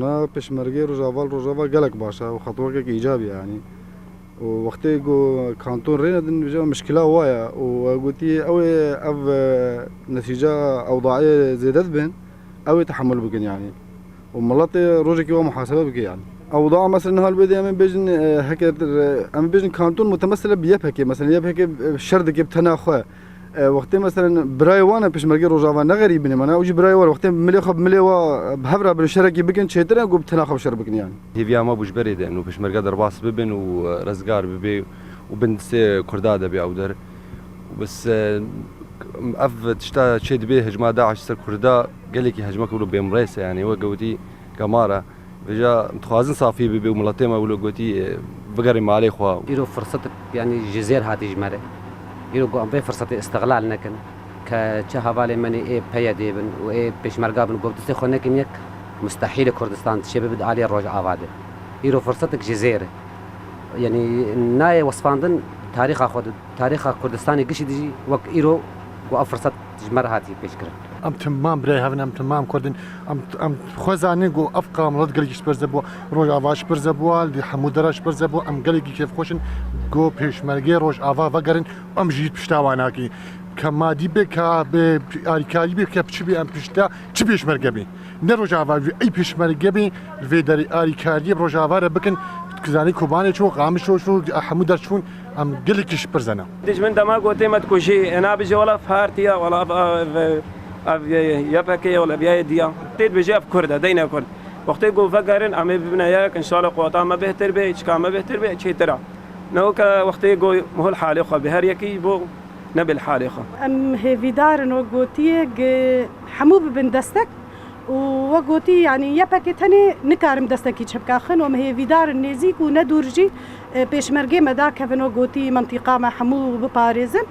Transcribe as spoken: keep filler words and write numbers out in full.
Na pêşmergê Rojava li Rojava gelek baş e û xetwekek îcabî ye, yanî. Û wextê ku kanton rê nedin, vêca mişkila wa ye. Û we gotî, ew ê ev, e, netîca ewdaê zêde dibin, ew ê tehemul bikin, yanî. Û miletê rojekî wa muhasebe bike, yanî. Ewda mesela niha li wê de em ê bêjin, e, heke, e, em ê bêjin kanton mutemesile bi Y P G, mesela Y P G, e, şer dike bi tena xwe. E, wextê mesela birayê wan e pêşmergê Rojava ne xerîbin e, mana ew jî birayê wan e. Wextê milê xwe bi milê wa bi hev re bin şerekî bikin çêtir e ku bi tena xwe bi şer bikin yani. Hêviya me bû ji berê de û pêşmerge derbas bibin û, e, rezgar bibe û bin distê Kurda de bê ew der. Û bes, e, ev tişta çê dibe hicma DAIŞ ser Kurda gelekî hicmek wilo bêmrês e yani, wek gotî gemar e. Vêca em dixwazin safî bibe û miletê me wilo gotî, e, bigerin malê xwe. Îro firsetek, yanî ji zêr hatî ji me re. Îro ku em vê firsetê îstixlal nekin, ke çi hevalê me nê ê P Y D bin û ê pêşmerga bin, ku bi destê xwe nekin yek, mustehîl e Kurdistan tişê bibe di aliyê Rojava de. Îro firsetek ji zêr e. Yanî nayê wesfandin tarîxa xwe de, tarîxa Kurdistanê gişî de jî wek îro ku ev firset ji me re hatiye pêşkirin. Em timam birayê hev in, em timam Kurd in. Em, em xwe zanin ku ev qamlet gelekî ji berze bû, Rojava ji berze bû, li hemû dera ji berze bû. Em gelekî kêfxweş in ku pêşmergê Rojava vegerin, em jî pişta wan nakin. Ke madî be, ke bi alîkarî be, ke çi be, em pişta çi pêşmerge be. Ne Rojava be, ey pêşmerge be, li vê derê alîkariyê bi Rojava re bikin. Zanî Kobanê çû, Qamişlo çû, hemû der çûn. Em gelekî ji berze ne. Dijmin dema gotê me dikujî, ê nabêje wela ev partiya, wela ev, ev, ev Y P G ye, wela ev Y D ye. Tê dibêje ev Kurd e, deyne Kurd. Wextê ku vegerin, em ê bibine yek, înşallah quweta me bêhtir bê, çika me bêhtir bê, çêtir e. Ne weke wextê ku mihul halê xwe bê, her yekî bo ne bil halê xwe. Em hêvîdar in, wek gotiye, gi hemû bibin destek. Û we gotî, yanî Y P G tenê nikarim destekî çi bike. Xin û em hêvîdar in nêzîk û ne dûr jî, e, pêşmergê me dakevin û gotî mintîqa me hemû biparêzin.